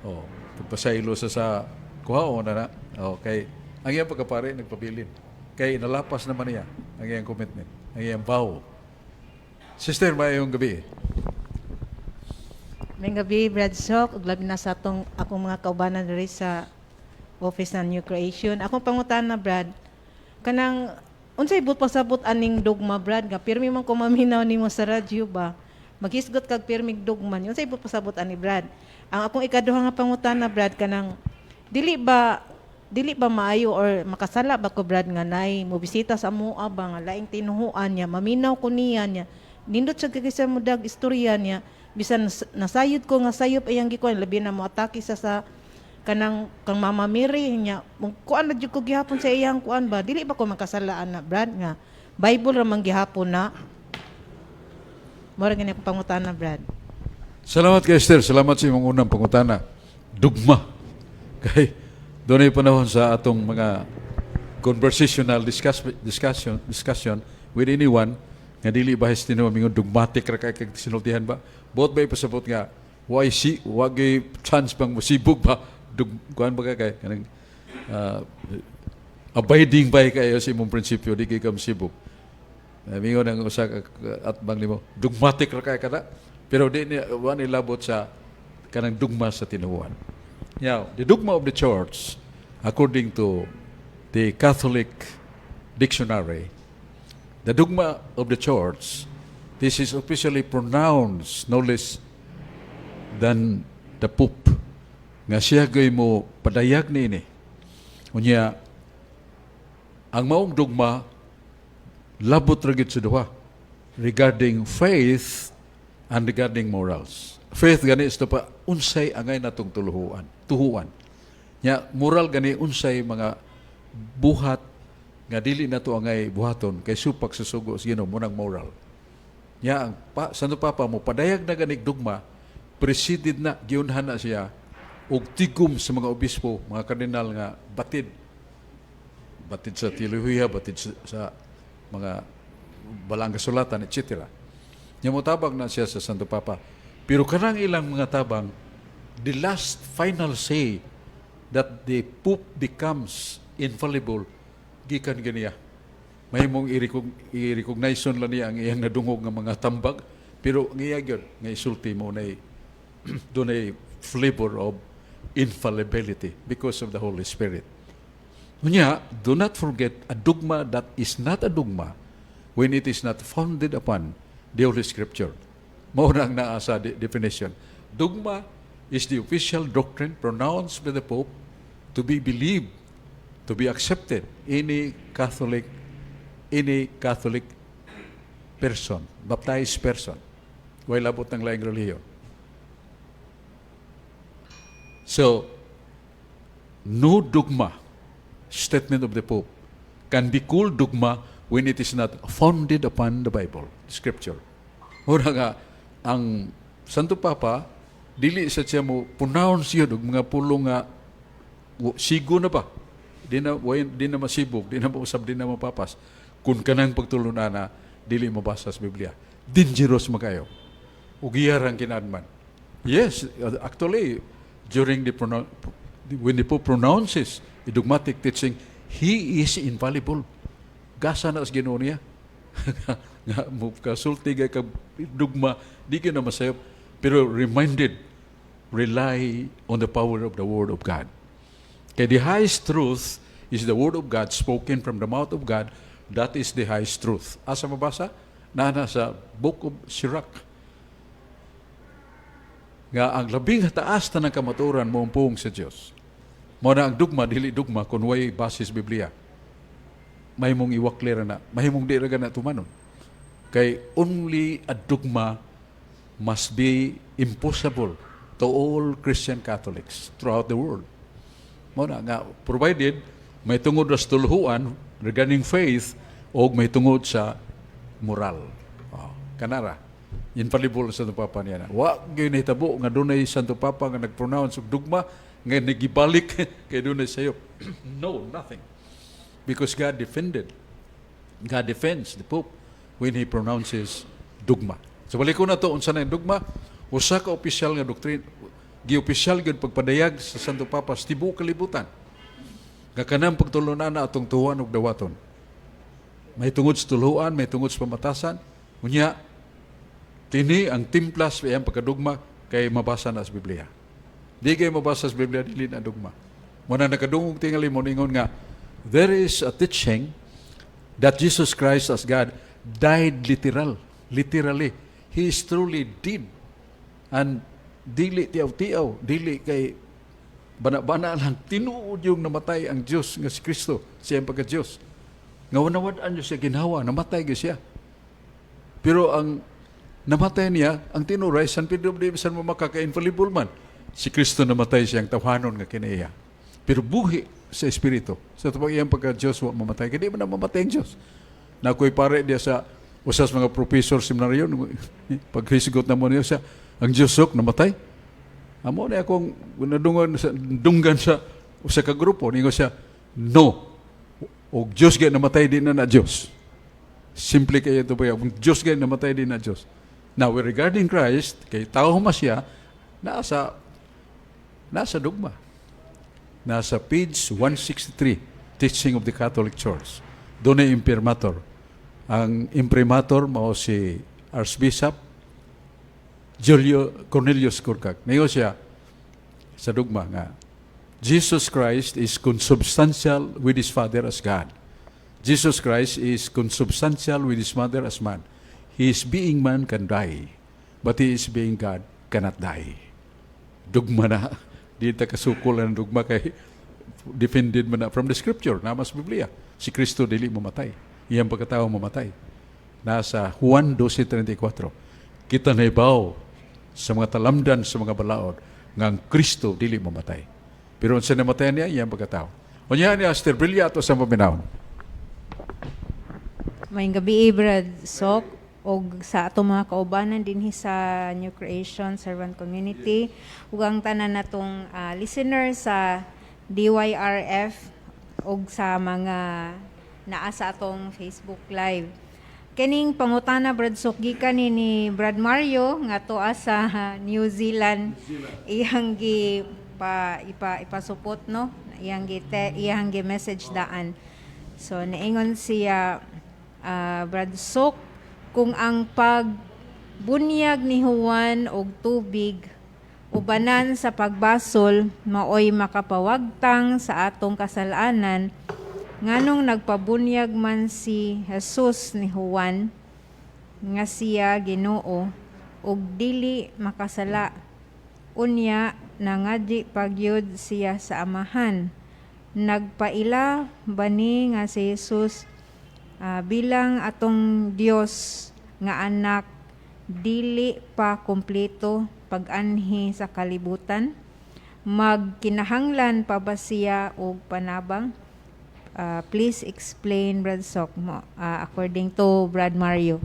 oh, pagpasaylo sa kuhaon na na, okay. Ang iyang pagkapare nagpabilin. Kay nalapas naman niya ang iyang commitment, ang iyang vow. Sister, maayong gabi. Maayong gabi, Brad Sok, ug labi na sa atong akong mga kaubanan diri sa Office ng New Creation. Akong pangutana, Brad, kanang unsay buot pasabot aning dogma, Brad, nga pirmi man ko maminaw nimo sa radyo ba? Maghisgot kag pirmig dogma. Unsay buot pasabot ani, Brad? Ang akong ikaduha nga pangutana, Brad, kanang dili ba maayo or makasala ba ko, Brad, nga nay mobisita sa amoa ba nga laing tinuhuan niya, maminaw ko niya niya, nindot sa kay sa mudag istorya niya, bisan nasayod ko nga sayop ayang gikuan, labi na mo atake sa kanang kang Mama Mary niya, kuan na jud ko gihapon sa iyang kuan ba, dili ba ko makasalaan na, Brad, nga Bible ra man gihapon na? Mora gani akong pangutana, Brad. Salamat kay Esther. Salamat sa imong unang pangutana. Dugma. Kay doon ay panahon sa atong mga conversational discussion with anyone nga dili ba tinuod, mingon dogmatic ra kay kag sinultihan ba. Buot ba ipasabot nga why si wa gyud chance bang musibog ba dug kuan ba kay kanang abiding by kayo sa imong prinsipyo, di kay ka musibog. Mingon ang usa ka atbang nimo, dogmatic ra kay kada. Pero di ni wa ni labot sa kanang dugma sa tinuohan. Now, the dogma of the church, according to the Catholic dictionary, the dogma of the church, this is officially pronounced no less than the Pope. Nga siya gay mo padayag niini. Unya, ang maong dogma labot ra gyud sa duha regarding faith and regarding morals. Faith gani is pa unsay angay natong tuluhuan, tuhuan. Nya moral gani unsay mga buhat nga dili nato angay buhaton kay supak sa sugo sa Ginoo, munang moral. Nya ang Santo Papa mo padayag na ganig dugma, preceded na, giunhan na siya og tigom sa mga obispo, mga kardinal nga batid batid sa teolohiya, batid sa mga balang kasulatan, etc. Nya motabang na siya sa Santo Papa. Pero kanang ilang mga tabang, the last final say that the Pope becomes infallible, gikan ganiya. Mahimong i-recognize lang niya ang iyang nadungog nga mga tambag, pero ang iya gyud nga isulti mo na dunay flavor of infallibility because of the Holy Spirit. Unya, do not forget a dogma that is not a dogma when it is not founded upon the Holy Scripture. Mao na ang naa sa definition. Dogma is the official doctrine pronounced by the Pope to be believed, to be accepted any Catholic person, baptized person, way labot ng laing relihiyon. So, no dogma, statement of the Pope, can be called dogma when it is not founded upon the Bible, Scripture. Mura nga, ang Santo Papa, dili sa siya mo pronounce yun, og mga pulong nga sigo na ba? Di na, di na masibog, di na mausab, di na mapapas. Kung kanang pagtulunan na, dili mabasa sa Biblia. Dangerous makayo. Ug iyarang kinaadman. Yes, actually, during the when the Pope pronounces a dogmatic teaching, he is infallible. Gasa na sa Ginoo niya. Nga mo kasulti kay ka dugma, di ka na masayop. Pero reminded, rely on the power of the Word of God. Kay the highest truth is the Word of God spoken from the mouth of God. That is the highest truth. Asa mabasa? Naa sa Book of Sirach. Nga ang labing taas na ng kamatuoran mo ang pulong sa Dios. Mao na ang dugma, dili dugma kung way basis Biblia. Mahimong iwakli ra na, mahimong di ra na tumanon. Kay only a dogma must be impossible to all Christian Catholics throughout the world. Mao na nga provided may tungod sa tuluhuan regarding faith o may tungod sa moral. Oh, kanara. Infallible sa Santo Papa niya na. Wa gyud nahitabo nga dunay Santo Papa nga nag-pronounce og dugma nga nagibalik kay dunay sayop. No, nothing. Because God defended. God defends the Pope when he pronounces dogma. So balik ko na to unsa na yung dogma, usa ka opisyal nga doktrina, gi-opisyal gyud pagpadayag sa Santo Papa sa tibuok kalibutan. Nga kanang pagtulunan na atong tuhuan ug dawaton. May tungod sa tuluhan, may tungod sa pamatasan. Unya, kini ang timplas sa iyang pagkadugma kay mabasa na sa Biblia. Di kay mabasa sa Biblia, dili na dugma. Muna nakadungog tingali mo ningon nga, there is a teaching that Jesus Christ as God died literally. He is truly dead. And dili tiaw-tiaw, dili kay bana-bana lang, tinuod yung namatay ang Diyos nga si Kristo, siyang pagka-Diyos. Nga nawad-an niyo siya ginhawa, namatay gyud siya. Pero ang namatay niya, ang tinuray, San Pedro de San makaka-infallible man. Si Kristo namatay siyang tawhanon nga kinaiya. Pero buhi sa Espiritu. Sa tupang iyang pagka-Diyos, wa mamatay. Kaya di man na mamatay ang Diyos. Na ako'y pare diya sa usas mga professor seminaryo, paghisgot na mo niya siya, ang Diyos sok namatay. Amo na akong nadungan sa dunggan sa usa ka grupo, ningon siya, "No. Og Diyos gay namatay, di na na Diyos." Simple kayo ito ba? Kung Diyos gay namatay, di na Diyos. Now, regarding Christ, kay tao man siya, nasa dogma. Nasa page 163, Teaching of the Catholic Church. Doon ay imprimatur. Ang imprimatur mao si Archbishop Julio Cornelius Kurkag. Niyo siya sa dugma nga Jesus Christ is consubstantial with His Father as God. Jesus Christ is consubstantial with His Mother as man. He is being man can die, but He is being God cannot die. Dugma na. Di ta kasukol ang dugma kay defended man na from the Scripture, naa sa Biblia. Si Kristo dili mamatay. Iyang pagkatao mamatay. Nasa Juan 12:34. Kita nahibaw sa mga talamdan sa mga balaod nga ang Kristo dili mamatay. Pero unsa namatay niya, iyang pagkatao. Unya ni Aster Brilla ato sa paminawon. Maayong gabi, Brad Sok, og sa atong mga kaubanan dinhi sa New Creation Servant Community ug ang tanan natong listener sa DYRF ug sa mga naa sa atong Facebook Live. Kining pangutana, Brad Sok, gikan ni Brad Mario nga tuwa sa New Zealand, iyang gi pa ipa ipasupot, no, iyang gi message daan. So naingon siya Brad Sok, kung ang pagbunyag ni Juan og tubig ubanan sa pagbasol maoy makapawagtang sa atong kasalanan, nganong nagpabunyag man si Jesus ni Juan nga siya Ginoo ug dili makasala? Unya nangadyi pagyud siya sa Amahan. Nagpaila ba ni nga si Jesus bilang atong Dios nga anak dili pa kumpleto pag-anhi sa kalibutan? Magkinahanglan pa ba siya og panabang? Please explain, Brad Sok mo, according to Brad Mario.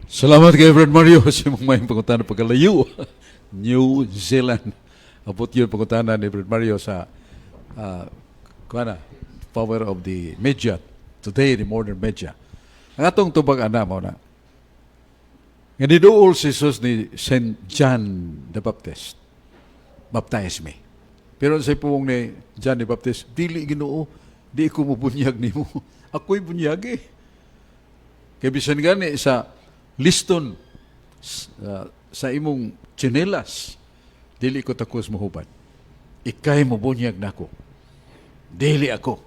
Salamat kay Brad Mario sa imong maayong pangutana pagkalayo. New Zealand. Abot yun pangutana ni Brad Mario sa kuana, power of the media today, the modern media. Ang atong tubag ana mao na. Nga niduol si Jesus ni Saint John the Baptist. "Baptize me." Pero sa puwong ni John the Baptist, "Dili, Ginoo, di ko mobunyag nimo. Ako'y bunyag eh. Kay bisan gani sa liston sa imong tsinelas, dili ko takos mohubad. Ikay mo bunyag nako. Dili ako."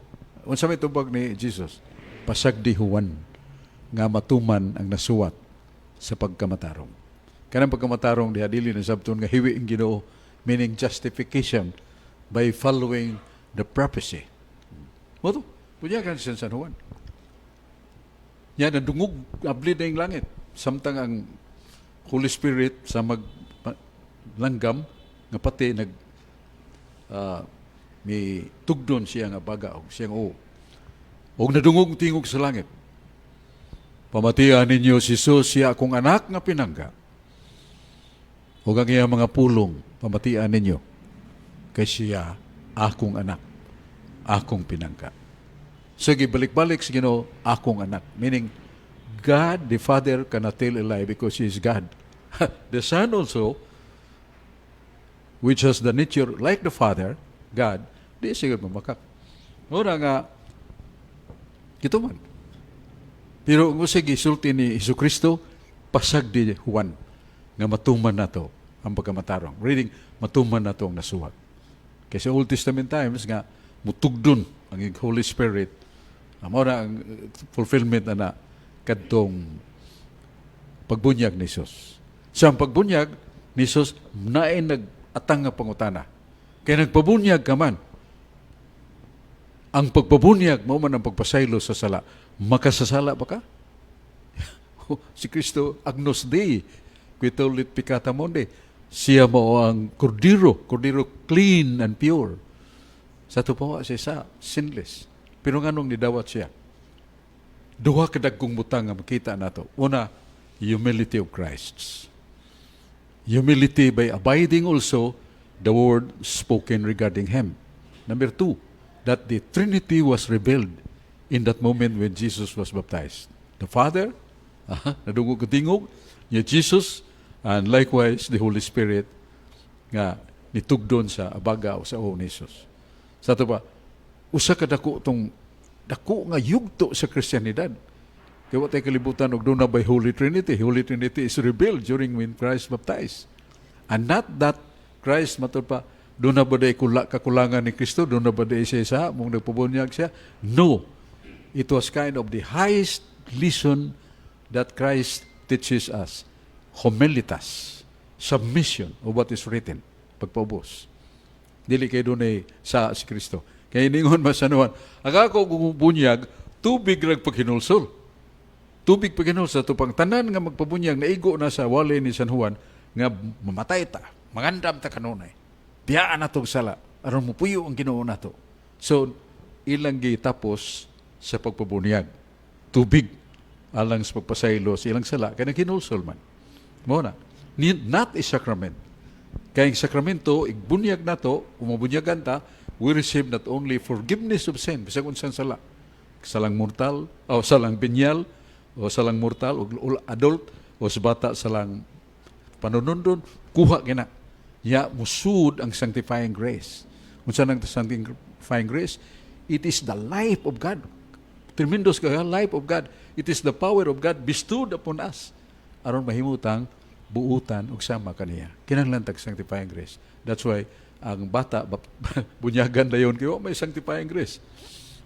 Unsa may tubag ni Jesus? "Pasagdi, Juan, nga matuman ang nasuwat sa pagkamatarong." Kanang pagkamatarong diha dili na sabton nga hiwi ang Ginoo, meaning justification by following the prophecy. Mao to, bunyagan siya San Juan. Nya nadungog, abli na yung langit. Samtang ang Holy Spirit sa mag langgam nga pati nag may tugdon siya nga baga og siyang oo. Og nadungog tingog sa langit. "Pamatian ninyo si Jesus, siya akong anak nga pinangga. Ug ang iyang mga pulong, pamatian ninyo. Kay siya akong anak, akong pinangga." So balik-balik sa Ginoo, "akong anak." Meaning, God the Father cannot tell a lie because He is God. The Son also, which has the nature like the Father, God, di siya mamakak. Mura nga, gituman. Pero kung sige, sulti ni Hesus Kristo, "Pasagdi, Juan, nga matuman nato ang pagkamatarong." Reading, matuman nato ang nasuwat. Kasi Old Testament times nga, mutugdon ang Holy Spirit, amo na ang fulfillment na na kadtong pagbunyag ni Jesus. Sa ang pagbunyag ni Jesus, naay nag-atang nga pangutana. Kaya nagpabunyag ka man, ang pagpabunyag mao man ang pagpasaylo sa sala. Makasasala ba ka? Si Kristo, Agnus Dei, qui tollit peccata mundi. Siya mao ang kordero, kordero clean and pure. Sa ato pa siya sa sinless. Pero nganong nidawat siya? Duha ka dagkong butang nga makita nato. Una, humility of Christ. Humility by abiding also the word spoken regarding him. Number two, that the Trinity was revealed in that moment when Jesus was baptized. The Father, nadungog og tingog, niya Jesus, and likewise the Holy Spirit nga nitugdon sa abaga o sa ulo ni Jesus. Sa ato ba, usa ka dako tong dako nga yugto sa Kristiyanidad. Kaya wa tay kalibutan og duna by Holy Trinity. Holy Trinity is revealed during when Christ baptized. And not that Christ matud pa duna ba day kula, kakulangan ni Kristo, duna ba day siya sa mong nagpabunyag siya? No. It was kind of the highest lesson that Christ teaches us. Humilitas, submission of what is written, pagpaubos. Dili kay dunay sa si Kristo. Kay ningon man San Juan, "Ang ako bunyag, tubig rag paghinulsol." Tubig paghinulsol, tupang tanan nga magpabunyag, naigo na sa wali ni San Juan, nga mamatay ta, mangandam ta kanunay. Biyaan na tong sala, aron mupuyo ang Ginoo nato. So, ilang gitapos sa pagpabunyag. Tubig alang sa pagpasaylo sa ilang sala, kay naghinulsol man. Mao na. Not a sacrament. Kay ang sakramento, igbunyag nato, umabunyagan ta, we receive not only forgiveness of sin, bisag unsang sala, salang mortal, o salang binyal, o salang mortal, o adult, o sa bata salang panunundon, kuha kina. Ya musud ang sanctifying grace. Unsa nang sanctifying grace? It is the life of God. Tremendous ka life of God. It is the power of God bestowed upon us aron mahimutang buutan ug sama kaniya. Kinahanglan tag sanctifying grace. That's why ang bata bunyagan dayon kay wa may sanctifying grace.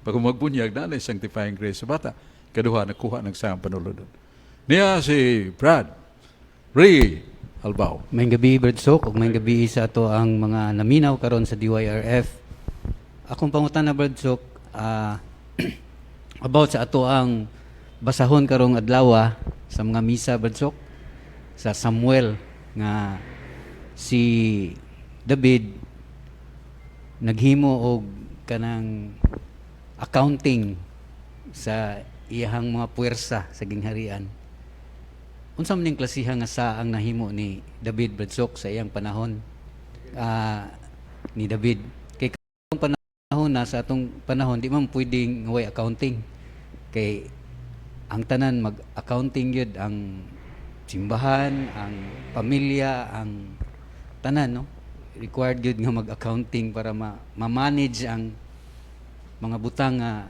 Pag magbunyag na may sanctifying grace sa bata. Kaduha, nakuha ng sayang panulundon. Niya si Brad Ray Albao. Maayong gabi, Brad Sok, ug maayong gabi sa ato ang mga naminaw karon sa DYRF. Akong pangutana, Brad Sok, about sa ato ang basahon karong adlaw sa mga misa, Brad Sok, sa Samuel nga si David naghimo og kanang accounting sa iyahang mga puwersa sa gingharian. Unsa man ning klasiha nga sa ang nahimo ni David, Brad Sok, sa iyang panahon ni David? Kay karong panahon na sa atong panahon, di man pwedeng way accounting kay ang tanan mag-accounting yun, ang simbahan, ang pamilya, ang tanan, no, required gyud nga mag-accounting para ma-manage ang mga butang nga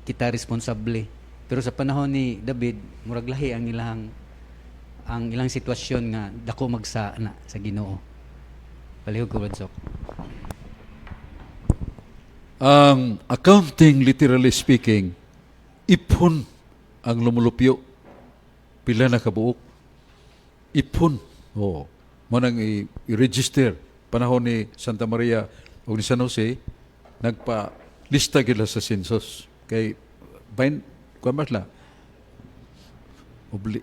kita responsable. Pero sa panahon ni David, murag lahi ang ilang sitwasyon nga dako magsa na sa Ginoo. Palihog ko, Brad Sok. Ang accounting, literally speaking, ipon ang lumulupyo. Pila na kabuok. Ipon. Oo. Mao nang i-register. Panahon ni Santa Maria o ni San Jose, nagpa-lista gila sa census. Kay, bain, kuwan ba sila?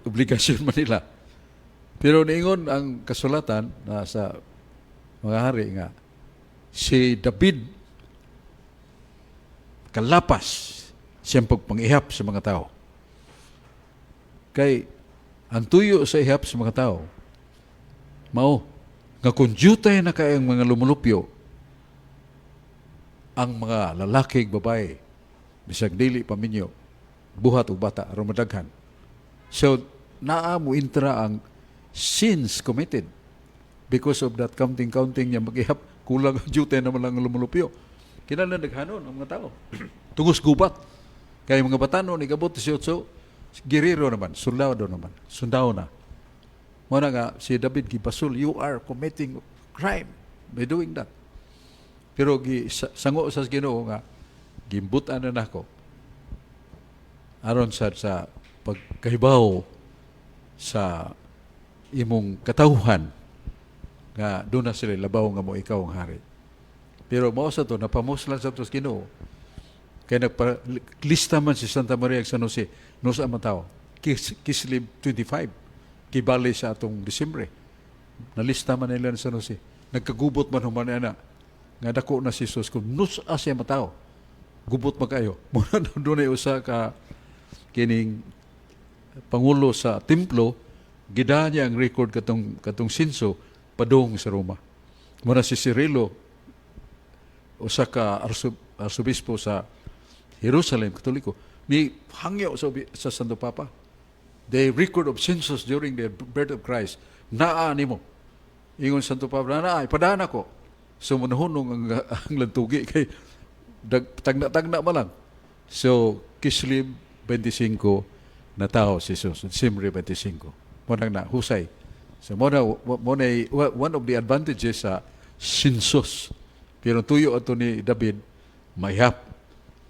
Obligasyon man nila. Pero niingon ang kasulatan na sa mga hari nga, si David kalapas siyang pagpangihap sa mga tao. Kay ang tuyo sa ihap sa mga tao, mao nga kung dyutay na kay ang mga lumulupyo, ang mga lalaki ug babae, bisag dili paminyo, buhat ug bata, aron madaghan. So, naa mo intra ang sins committed because of that counting-counting niya, mag-ihap, kulang ang duty naman lang ang lumulupyo. Kinahanglan daghanon ang mga tao. Tungos gubat. Kaya mga batanon, igabot 18, girero naman, soldado naman, sundao na. Mao na nga, si David gibasol, "You are committing crime by doing that." Pero gi sango sa Ginoo nga gimbutan na nako aron sa pagkahibaw sa imong katawhan nga doon na sila labaw nga mo ikaw ang hari. Pero mao sa to napamuslan sa to sa Ginoo. Kay nagpa lista man si Santa Maria ug San Jose no sa amang tao. Kislev 25 kibali sa atong Disyembre. Nalista man nila ni San Jose. Nagkagubot man human ana nga dako na si Jesus kung nus-a siya matao. Gubot man kayo. Muna doon ay usa ka kining pangulo sa templo, gida niya ang record katong sinso padung sa Roma. Muna si Cirilo, usa ka arsobispo sa Jerusalem, Katoliko, ni hangyo sa Santo Papa. The record of census during the birth of Christ, naa nimo. Ingon Santo Papa, "Naa, ipadaan ako." So munahunong ang lantugi kay tagna-tagna man lang. So, Kislev 25 na tao si Jesus, Disyembre 25. Mo nang na husay. So mo na one of the advantages sa census. Pero tuyo ato ni David mayap.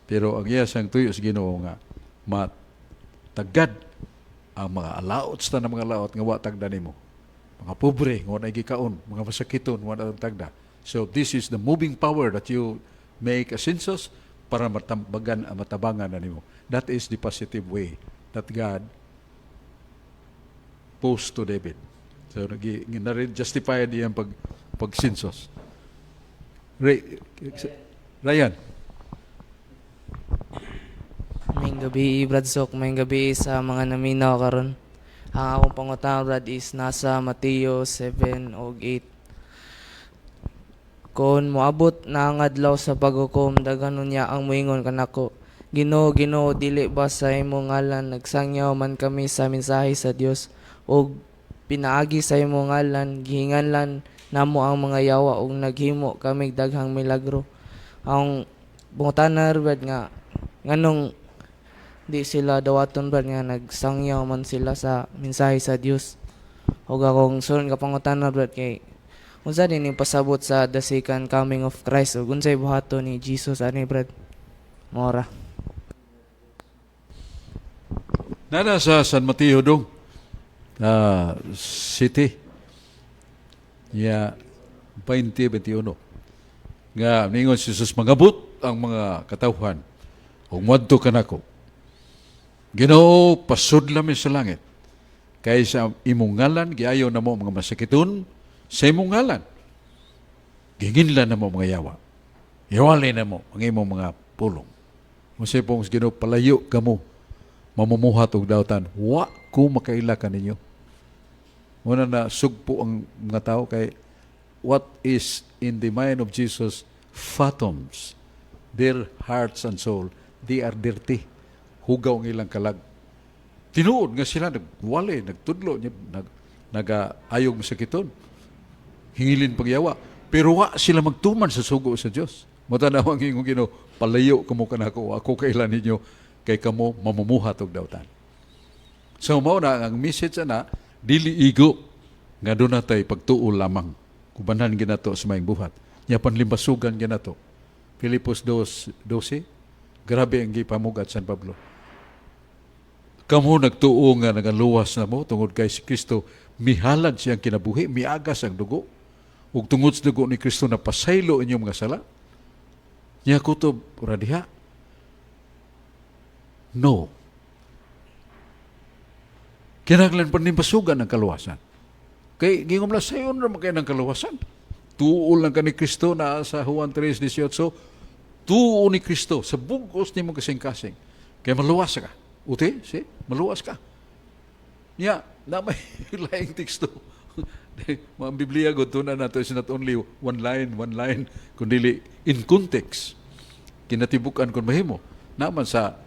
Pero ang iya sang tuyo sa Ginoo nga matagad ang mga alaot sa ng mga laot nga wa tagda nimo. Mga pobre nga wa gikaon, mga masakiton wa na tagda. So this is the moving power that you make a census para matambagan matabangan na nimo. That is the positive way that God posed to David. So nagi justified iyang pag census. Ray, Ryan. Maayong gabi, Brad Sok. Maayong gabi sa mga naminaw karon. Ang akong pangutana, Brad, is nasa Mateo 7 og 8. Kon moabot na ang adlaw sa paghukom, daghan unya ang moingon kanako, 'Ginoo, Ginoo, dili ba sa imong ngalan nagsangyaw man kami sa mensahe sa Dios ug pinaagi sa imong ngalan gihinganlan namo ang mga yawa ug naghimo kami daghang milagro?'" Ang pangutana, Brad, nga Nganong di sila dawaton, Brad, nga nagsangyaw man sila sa mensahe sa Dios? Ug akong sunod nga pangutana, Brad, kay unsa din yung pasabot sa the second coming of Christ ug unsay buhaton ni Jesus ani, Brad? Mora. Nana sa San Mateo dong City ya 20:21 nga ningon si Jesus, mangabot ang mga katawhan ug moadto kanako, "Ginoo, pasudla mi sa langit kay sa imong ngalan giayo namo mga masakiton, sa imong ngalan gihinginlan namo mga yawa, iwali namo ang imong mga pulong." Mosipong sa Ginoo, "Palayo kamo, mamumuhat og dautan, wa ko makaila kaninyo." Muna na sugpo ang mga tao kay what is in the mind of Jesus fathoms their hearts and soul. They are dirty. Hugaw ang ilang kalag. Tinuod nga sila nagwali, nagtudlo, nag-ayog masakiton. Hingilin pagyawa. Pero wa sila magtuman sa sugo sa Dios. Motanaw ang ingong Ginoo, "Palayo kamo kanako, ako kaila ninyo kay kamo mamumuhat og dautan." So mao na ang message ana, dili igo nga doon natay pagtuo lamang. Kubanan ginato sa maayong buhat. Nya panlimbasugan ginato. Filipos 2:12, grabe ang gipamugat San Pablo. Kamo nagtuo nga nagaluwas na mo tungod kay si Kristo mihalad siyang kinabuhi, miagas ang dugo. Ug tungod sa dugo ni Kristo napasaylo inyong mga sala. Nya kutob ra diha? No. Kinahanglan panlimbasugan ang kaluwasan. Kay gingom la sayon ra man kay ng kaluwasan. Tuo lang ka ni Kristo na sa Juan 3:18, tuo ni Kristo sa bugos nimo kasing-kasing. Kay maluwas ka. Uti, si, maluwas ka. Nya, na may laing teksto. Mga Biblia gud na nato is not only one line, one line, kundi in context. Kinatibukan kung mahimo. Naman sa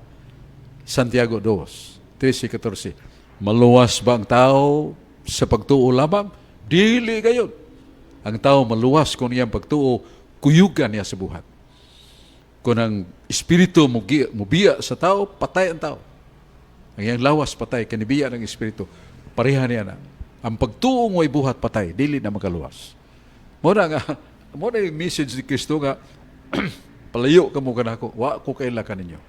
Santiago 2, 13, 14. Maluwas ba ang tao sa pagtuo lamang? Dili gayon. Ang tao maluwas kung iyang pagtuo, kuyugan niya sa buhat. Kung ang espiritu mubiya sa tao, patay ang tao. Ang iyang lawas patay, kanibiya ng espiritu. Pareha niya na. Ang pagtuo mo ay buhat patay, dili na makaluwas. Mo na yung message ni Kristo nga, "Palayo ka mo kanako, wa ko kaila kaninyo."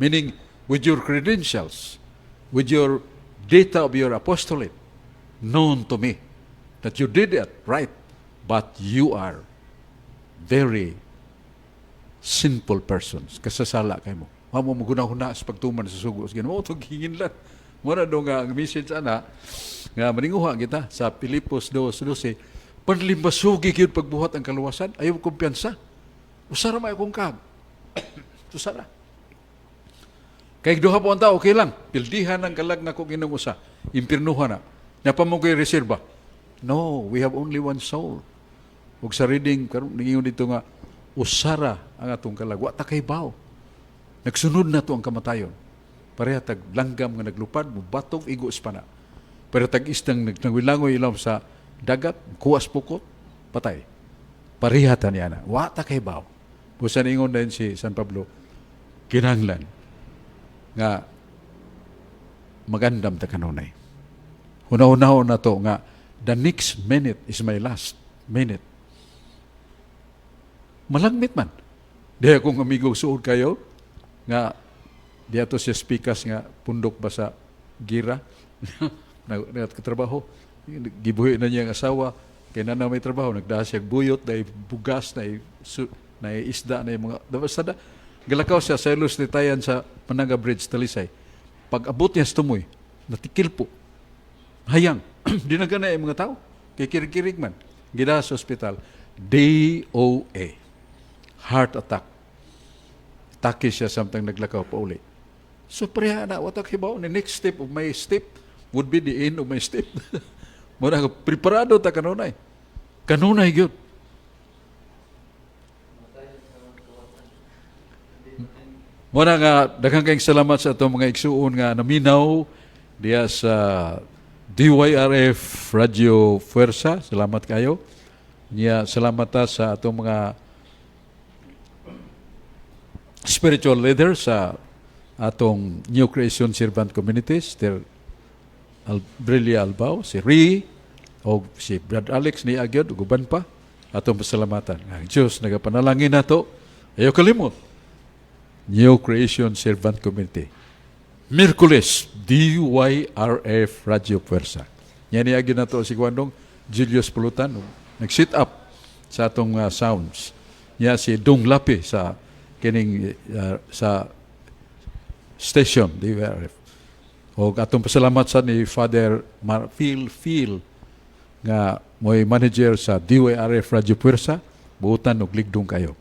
Meaning, with your credentials, with your data of your apostolate, known to me, that you did it right, but you are very sinful persons. Kasasala kay mo. Wa mo maguna-huna sa pagtuman sa sugo sa Ginoo. Mo hinginlan. Mo na do nga ang message ana nga maninguha kita sa Pilipos 2:12, panlimbasugi gyud pagbuhat ang kaluwasan. Ayaw kumpiyansa. Usara may akong kag. Usara. Kay duha po ang tao, okay lang. Pildihan ang kalag na kung Ginoong usa. Impirnuhan na. Napa mo kay reserba. No, we have only one soul. Ug sa reading, karon ningingon dito nga, usara ang atong kalag. Wa ta kay baw. Nagsunod na to ang kamatayon. Pareha tag langgam nga naglupad, mubatog, igo pana. Pero tag isdang nagwilangoy ilawom sa dagat, kuwas pukot, patay. Pareha ta niya na. Wa ta kay baw. Busan ingon din si San Pablo, kinahanglan nga magandam ta kanunay. Huna-hunahon na to nga the next minute is my last minute. Malangmit man. Diha akong amigo suod kayo nga diha to siya speakers nga pundok ba sa gira na nagkatrabaho. Gibuhi na niya ang asawa kay na may trabaho, nagdaha siya buyot, na bugas, na na isda, na mga basta da galakaw siya sa Los Litayan sa Mananga Bridge, Talisay. Pag abot niya sa tumoy, natikil po, hayang di na gana yung mga tao kay kirig-kirig man. Gida sa ospital, DOA, heart attack. Atake siya samtang naglakaw pa uli. So pareha na, wa ta kahibaw. The next step of my step would be the end of my step. Muna preparado ta kanunay. Kanunay gyud. Muna nga daghang kayong salamat sa atong mga igsuon nga naminaw diya sa DYRF Radio Fuerza. Salamat kayo. Nya salamat ta sa atong mga spiritual leader sa atong New Creation Servant Community, Sister Albrilia Albao, si Ri, o si Brad Alex ni Agyod, ug uban pa, atong pasalamatan. Ang Diyos nagapanalangin nato, ayaw kalimot, New Creation Servant Community. Miyerkules, DYRF Radyo Puwersa. Yan ni Agyod nato si Gwandong Julius Pulutan, nag-sit up sa atong sounds. Niya si Dung Lapi sa kining sa station DYRF. O atong pasalamat sa ni Father Marfil Phil nga mo'y manager sa DYRF Radyo Puwersa, buutan og ligdong kayo.